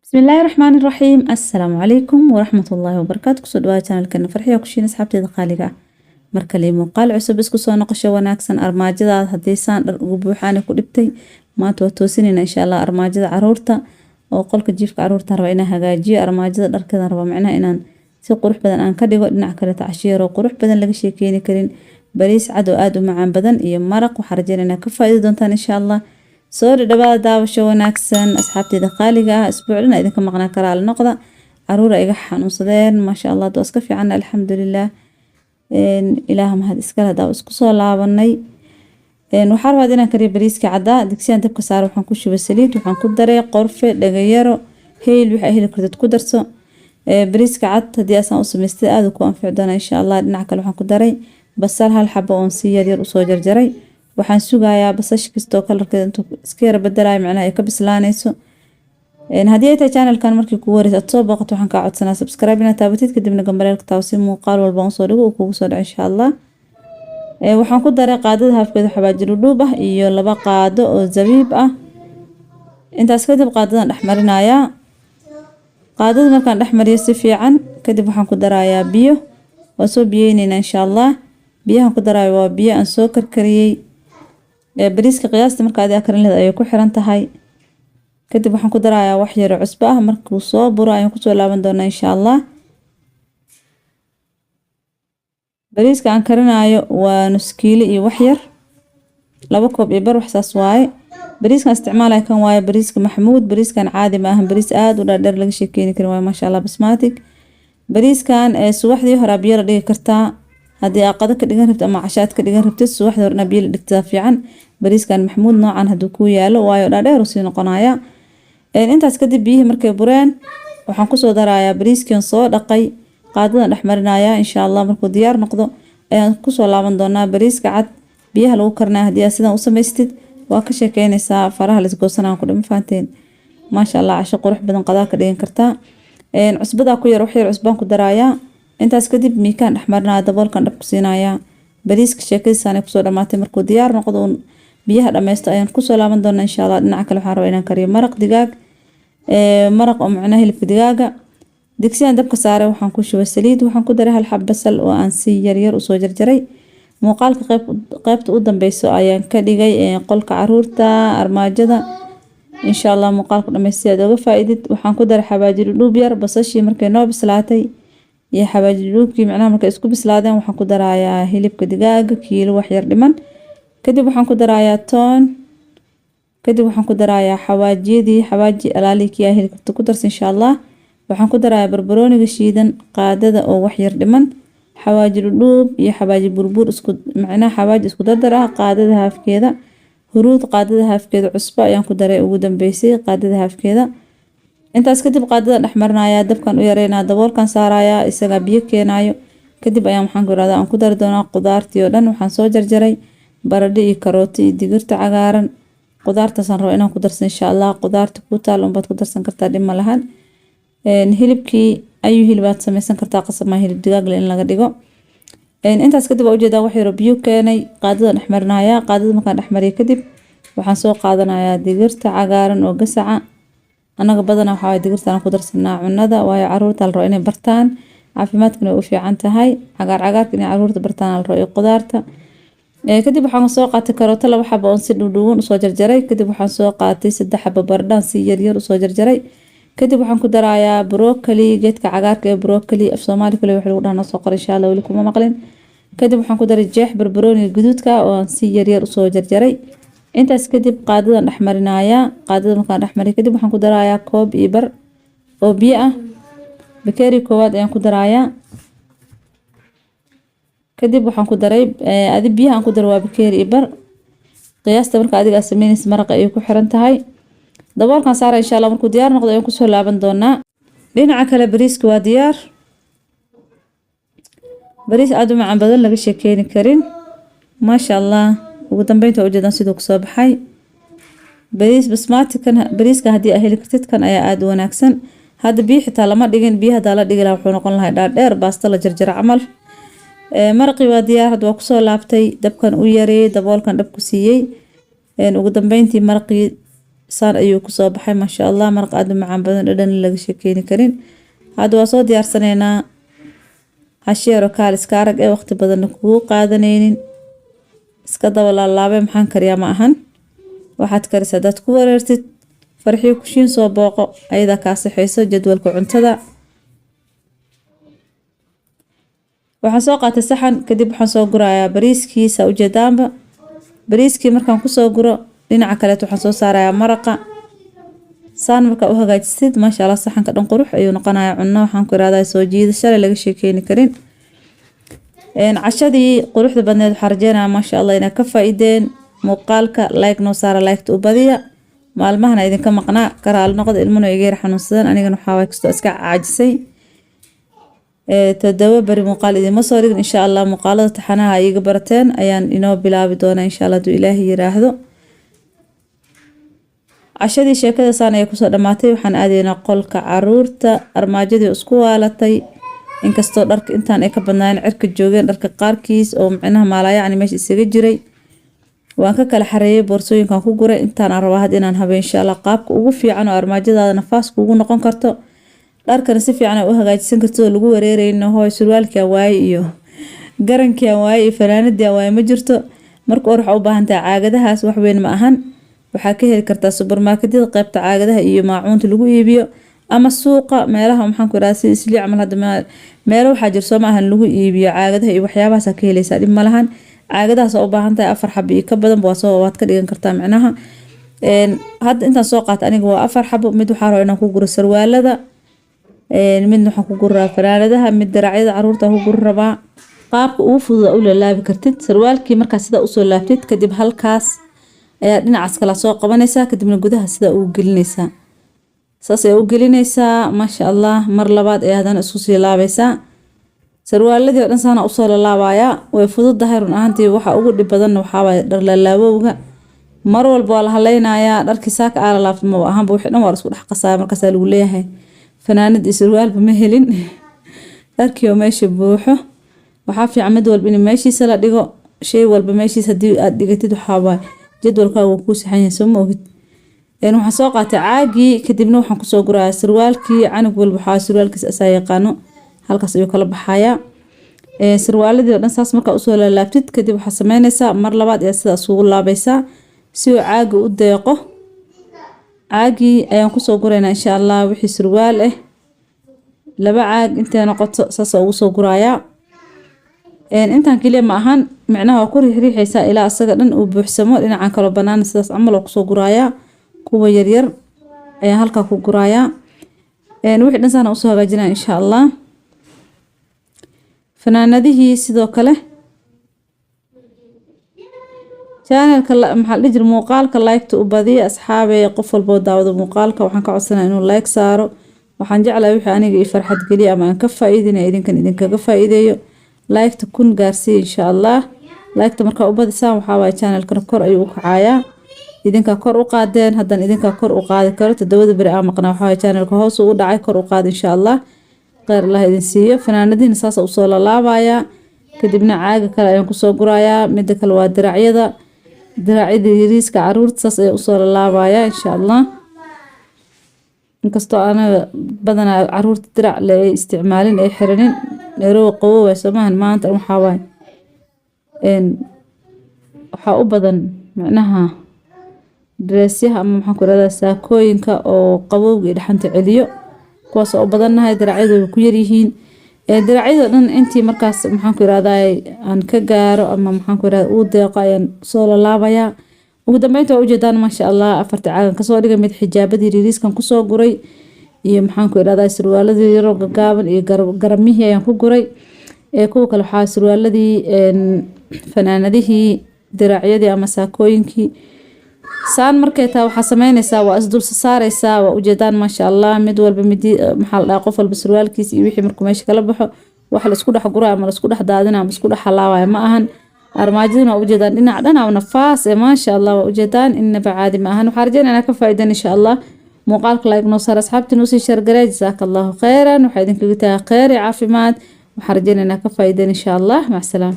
Bismillaahi Raxmaani Raxiim. Assalaamu calaykum waraxmatullaahi wabarakaatu. Kusoo dhawaada channelkeena Farxiya Kushiin. Asxaabteeda qaaliga ah, mar kale muuqaal cusub, isku soo noqosho wanaagsan. Armaajadaada haddii saan dhar ugu buuxaana ku dhibtay, maanta waa toosinayna insha Allah. Armaajada caruurta oo qolka jiifka caruurta raba inaan hagaajiyo, armaajada dharkeeda raba macnaha inaan si qurux badan aan ka dhigo. Dhinaca kaleeta casho yaroo qurux badan laga sheekeyni karin, bariis cad oo aada u macaan badan iyo maraq. Waxaan rajeynaynaa ka faa'iidi doontaan insha Allah. Soo dhawaada, daawasho wanaagsan, asxaabteyda qaaliga ah. Isbuuc dhan idinka maqnaa, karaal noqda, caruura iga xanuunsadeen. Maasha Allah, waa iska fiican, alxamdulilah, Ilaah mahad iskale. Hadaa isku soo laabanay, waxaa rabaa inaan kariyo bariiska caddaa. Digsiyaan dabka saar, waxaan ku shubay saliid, waxaan ku daray qorfe, dhagayaro, heyl, waxaa heli kartid ku darso. Bariiska cad haddii asaan u samaystay aada ku anfici doona insha Allah. Dhinaca kale waxaan ku daray basal hal xabo oon si yaryar usoo jarjaray. Waxaan sugayaa basasha kastoo kalarkeeda intuu iska yara bedelayo, macnaha ay ka bislaanayso. Haddii ay tahay channelkan markii kugu horeysa aad soo booqato, waxaan kaa codsanaa subscribe inaad taabatid, kadibna gambaleelka taabo si muuqaal walba aan usoo dhigo uu kugu soo dhaco insha Allah. Waxaan ku daray qaadada haafkeeda xawaaji dhudhuub ah iyo 2 qaado oo zabiib ah. Intaas kadib qaadadan dhex marinayaa. Qaadada markaan dhex mariyo si fiican kadib, waxaan ku darayaa biyo. Waa soo biyeyneynaa insha Allah. Biyahan ku darayo waa biyo aan soo karkariyey. Bariiska qiyaasta marka adiga karin lahayd ayay ku xiran tahay. Kadib waxaan ku darayaa wax yaro cusbo ah. Markuu soo buro ayaan kusoo laaban doonaa insha Allah. Bariiska aan karinayo waa nus kiilo iyo wax yar, 2 koob iyo bar, wax saas waaye. Bariiskan isticmaalaya kan waaye, bariiska Maxamuud. Bariiskan caadi ma ahan, bariis aada u dhaadheer laga sheekeeni karin waaye, maasha Allah, basmatic. Bariiskan subaxdii hore biyo la dhigi kartaa haddii aad qado ka dhigan rabtid ama cashaad ka dhigan rabtid. Subaxdii hore inaa biyo la dhigtaa fiican bariiskan Maxamuud noocan hadduu kuu yaalo, waayo dhaadheer uu sii noqonaya. Intaas kadib biyihii markay bureen, waxaan kusoo darayaa bariiskiin soo dhaqay. Qaadadan dhex marinayaa insha Allah. Markuu diyaar noqdo ayaan kusoo laaban doonaa. Bariiska cad biyaha lagu karinaya haddii aad sidan u samaystid, waa ka sheekeynaysaa, faraha la isgoosanaan ku dhima, fahanteen? Maasha Allah, casho qurux badan qadaa ka dhigan kartaa. Cusbadaa ku yar, wax yar cusbaan ku darayaa. Intaas kadib miikaan dhex marinaya, daboolkan dhab ku siinayaa. Bariiska sheekadiisaanay kusoo dhamaatay. Markuu diyaar noqdo uun biyaha dhammaysto ayaan kusoo laaban doonaa insha Allah. Dhinaca kale waxaan rabaa inaan kariyo maraq digaag, maraq oo macnaha hilibka digaaga. Digsiyan dabka saaray, waxaan ku shubay saliid, waxaan ku daray hal xab basal oo aan si yaryar usoo jarjaray. Muuqaalka qeybta u dambeyso ayaan ka dhigay qolka caruurta armaajada. Insha Allah muuqaalka dhamaystay aad oga faa'iidid. Waxaan ku daray xawaaji dhudhuub yar. Basashii markay noo bislaatay iyo xawaaji dhudhuubkii, macnaha markay isku bislaadeen, waxaan ku darayaa hilibka digaaga, kiilo wax yar dhiman. Kadib waxaan ku darayaa toon. Kadib waxaan ku darayaa xawaajiyadii, xawaaji alaalii kii aa heli karto ku darsa insha Allah. Waxaan ku darayaa barbarooniga shiidan, qaadada oo wax yar dhiman, xawaaji dhudhuub iyo xawaaji burbur isku, macnaha xawaaji isku dardar ah, qaadada haafkeeda, huruud qaadada haafkeeda, cusbo ayaan ku daray ugu dambeysay qaadada haafkeeda. Intaas kadib qaadada dhex marinayaa, dabkan u yareynaa, daboolkan saarayaa, isagaa biyo keenayo. Kadib ayaan, waxaan ku irahdaa, aan ku dari doonaa qudaartii oo dhan. Waxaan soo jarjaray baradho iyo karooti iyo digirta cagaaran. Qudaartaasaan rabaa inaan ku darsan insha Allah. Qudaarta ku taal unbaad ku darsan kartaa, dhib ma lahan. Hilibkii ayuu hilibaad sameysan kartaa, qasab maa hilib digaag le in laga dhigo. Intaas kadib waa ujeedaa, wax yaroo biyo keenay, qaadada dhex marinayaa. Qaadada markaan dhex mariyo kadib, waxaan soo qaadanayaa digirta cagaaran oo gasaca. Annaga badanaa waxaa waaye digirta aan ku darsanaa cunada, waayo caruurta la rabo inay bartaan, caafimaadkana way u fiican tahay. Cagaar cagaarka inay caruurta bartaan la rabo iyo qudaarta. Kadib waxaan soo qaatay karooto 2 xabo oon si dhuudhuuban usoo jarjaray. Kadib waxaan soo qaatay 3 xabo baradhaan si yaryar usoo jarjaray. Kadib waxaan ku darayaa broccoli, geedka cagaarka ee broccoli. Af Soomaali kale waxa lagu dhahaa noo soo qor insha Allah, weli kuma maqlin. Kadib waxaan ku daray jeex barbarooniga guduudka oo aan si yaryar usoo jarjaray. Intaas kadib qaadadan dhex marinayaa. Qaadada markaan dhex mariyo kadib, waxaan ku darayaa koob iyo bar oo biyo ah. Bakeeri koowaad ayaan ku darayaa. Kadib waxaan ku daray adi biyaha aan ku daray waa bakeeri iyo bar. Qiyaasta marka adiga aad sameynaysa maraqa ayay ku xiran tahay. Daboolkan saara insha Allah. Markuu diyaar noqdo ayaan kusoo laaban doonaa. Dhinaca kale bariiska waa diyaar, bariis aada u macaan badan laga sheekeeni karin, maasha Allah. Ugu dambeynta waa ujeedaan siduu kusoo baxay bariis basmaati kan. Bariiska haddii aa heli kartid, kan ayaa aada u wanaagsan. Hadda biyo xitaa lama dhigin. Biyo haddaa la dhigi lahaa, wuxuu noqon lahaa dhaadheer, baasta la jarjara camal. Maraqii waa diyaar. Hadda waa kusoo laabtay, dabkan u yareeyay, daboolkan dhab ku siiyey. Ugu dambeyntii maraqii Saan ayuu kusoo baxay, maasha Allah. Maraq aada u macaan badan, dhadhan laga sheekeyni karin. Hadda waa soo diyaarsanaynaa casheero kaaliska arag ee waqti badanna kugu qaadanaynin. Iska daba laalaabay maxaan kariyaa ma ahan. Waxaad karisa hadaad ku wareertid, Farxiyo Kushiin soo booqo, ayadaa kaa saxeyso jadwalka cuntada. Waxaan soo qaatay saxan, kadib waxaan soo gurayaa bariiskii. Saa ujeedaanba, bariiskii markaan kusoo guro, dhinaca kaleeto waxaan soo saarayaa maraqa. Saan markaa u hagaajisid, maasha Allah, saxanka dhan qurux ayuu noqonayaa. Cunno waxaan ku irahdaa soo jiidashale laga sheekeyni karin. Cashadii quruxda badneed waxaan rajeynayaa, maasha Allah, inaad ka faa'iideen muuqaalka. Like noo saara, like-ta u badiya. Maalmahana idinka maqnaa, ka raali noqda. Ilmuna iga yar xanuunsadan, anigana waxaa waay kastoo iska caajisay. 7 beri muuqaal idinma soo dhigin. Insha Allah muuqaalada taxanaha ay iga barateen ayaan inoo bilaabi doonaa, insha Allah, hadduu Ilaahay yiraahdo. Cashadii sheekada saan ayay kusoo dhamaatay. Waxaan aadaynaa qolka caruurta. Armaajadii isku waalatay, inkastoo dharka intaan ay ka badnaayeen, cirka joogeen dharka qaarkiis oo micnaha maalayacni meesha isaga jiray. Waan ka kala xareeyay, boorsooyinkan ku guray. Intaan aan rabaa had inaan habeen, insha Allah, qaabka ugu fiican oo armaajadaada nafaas kuugu noqon karto, dharkana si fiican u hagaajisan karto oo lagu wareereyno. Hooy, surwaalkii aan waaye iyo garankii aan waaye iyo fanaanadii aan waaye ma jirto. Marka hore waxaa u baahan tahay caagadahaas, wax weyn ma ahan. Waxaa ka heli kartaa subarmarketyada qeybta caagadaha iyo maacuunta lagu iibiyo, ama suuqa meelaha, maxaan ku irahdaa, sida Islii camal. Hadda meelo waxaa jir, soo ma ahan, lagu iibiyo caagadaha iyo waxyaabahaas ka heleysaa, dhib ma lahan. Caagadahaas oo u baahan tahay 4 xabo iyo ka badan waa soo waad ka dhigan kartaa micnaha. Hadda intaan soo qaata aniga waa 4 xabo. Mid waxaa rabaa inaan ku guro sarwaalada, midna waxaan ku guraa fanaanadaha, mid daracyada caruurta ku guri rabaa. Qaabka ugu fudud u lalaabi kartid sarwaalkii, markaa sidaa usoo laabtid, kadib halkaas ayaa dhinacaas kala soo qabanaysaa, kadibna gudaha sidaa ugu gelinaysaa. Saas ayaa u gelinaysaa, maasha Allah. Mar labaad ayaa haddana isku sii laabaysaa. Sarwaaladii oo dhan saana usoo lalaabayaa. Way fududahay run ahaantii. Waxa ugu dhib badanna waxaa waaye dhar lalaabowga. Mar walba waa la haleynayaa dharkii saaka aa lalaabta maba ahanba, wixii dhan waa la isku dhex qasaya. Markaasaa lagu leeyahay fanaanad iyo sarwaalba ma helin, dharkii oo meesha buuxo. Waxaa fiican mid walba in meeshiisa la dhigo. Shay walba meeshiisa haddii aad dhigatid, waxaa waaye jadwalkaaga wuu kuu saxan yahay, soo ma ogid? Waxaan soo qaatay caagii, kadibna waxaan kusoo gurayaa sarwaalkii. Canug walba waxaa sarwaalkiisa asaa yaqaano, halkaas ayuu kala baxayaa. Sarwaaladii oo dhan saas markaa usoo laalaabtid, kadib waxaa sameynaysaa mar labaad ayaa sidaas ugu laabaysaa si uu caaga u deeqo. Caagii ayaan kusoo guraynaa, insha Allah. Wixii sarwaal ah 2 caag intay noqoto saas ugu soo gurayaa. Intaan kaliya ma ahan, micnaha waa ku riixriixaysaa ilaa asaga dhan uu buuxsamo. Dhinacan kaloo banaan sidaas camal oo kusoo gurayaa. Kuwa yaryar ayaan halkaa ku gurayaa. Wixii dhan saana usoo hagaajinaya, insha Allah. Fanaanadihii sidoo kale. Channelka, maxaa la dhihi jiray, muuqaalka like-ta u badiya, asxaabey. Qof walboo daawado muuqaalka waxaan ka codsanaya inuu like saaro. Waxaan jeclahay wixii aniga ii farxad geliya ama aan ka faa'iidinaya idinkan idinkaga faa'iideeyo. Like-ta 1000 gaarsiiya, insha Allah. Like-ta markaa u badisaan, waxaa waaye channelkana kor ayuu u kacayaa. Idinkaa kor u qaadeen, haddana idinkaa kor u qaadi karo. 7da beri aan maqnaa, waxaa waaye channelka hoos uu u dhacay. Kor u qaad, insha Allah. Kheyr Allah idin siiyo. Fanaanadiina saas usoo lalaabaya, kadibna caaga kale ayaan kusoo gurayaa. Midda kale waa diracyada, diracyada yariiska caruurta saas ayaan usoo lalaabaya, insha Allah. Inkastoo anaga badanaa caruurta dirac le ay isticmaalin, ay xiranin. Nairobi qabow waay, soomahan? Maanta waxaa waaye waxaa u badan micnaha dareesyaha ama, maxaan ku irahdaa, saakooyinka oo qabowga iyo dhaxanta celiyo, kuwaas oo u badannahay. Diracyadu way ku yaryihiin. Diracyada dhan intii markaas, maxaan ku irahdaa, aan ka gaaro ama, maxaan ku irahdaa, uu deeqo ayaan soo lalaabayaa. Ugu dambeynta waa ujeedaan, maasha Allah, afarta caagan kasoo dhigay. Mid xijaabadii yariiskan kusoo guray iyo, maxaan ku irahdaa, surwaaladii yaroo gagaaban iyo garamihii ayaan ku guray. Kuwa kale waxaa surwaaladii, fanaanadihii, diracyadii ama saakooyinkii. Saan markay taa waxaa sameynaysaa, waa isdul saaraysaa. Waa ujeedaan, maasha Allah. Mid walba midi, maxaa la dhahaa, qof walba surwaalkiisa iyo wixii markuu meesha kala baxo, wax la isku dhex gurayo ama la isku dhex daadinayo ama isku dhex halaabayo ma ahan. Armaajaduna waa ujeedaan, dhinac dhanac nafaas ee, maasha Allah. Waa ujeedaan, inaba caadi ma ahan. Waxaa rajeynaya inaa ka faa'iideen, insha Allah. Muuqaalka like noo saar, asxaabtina usii share garee. Jazaaka Allahu khayran. Waxaa idinkaga tagaa kheyr iyo caafimaad. Waxaan rajeynaya inaa ka faa'iideen, insha Allah. Macsalaam.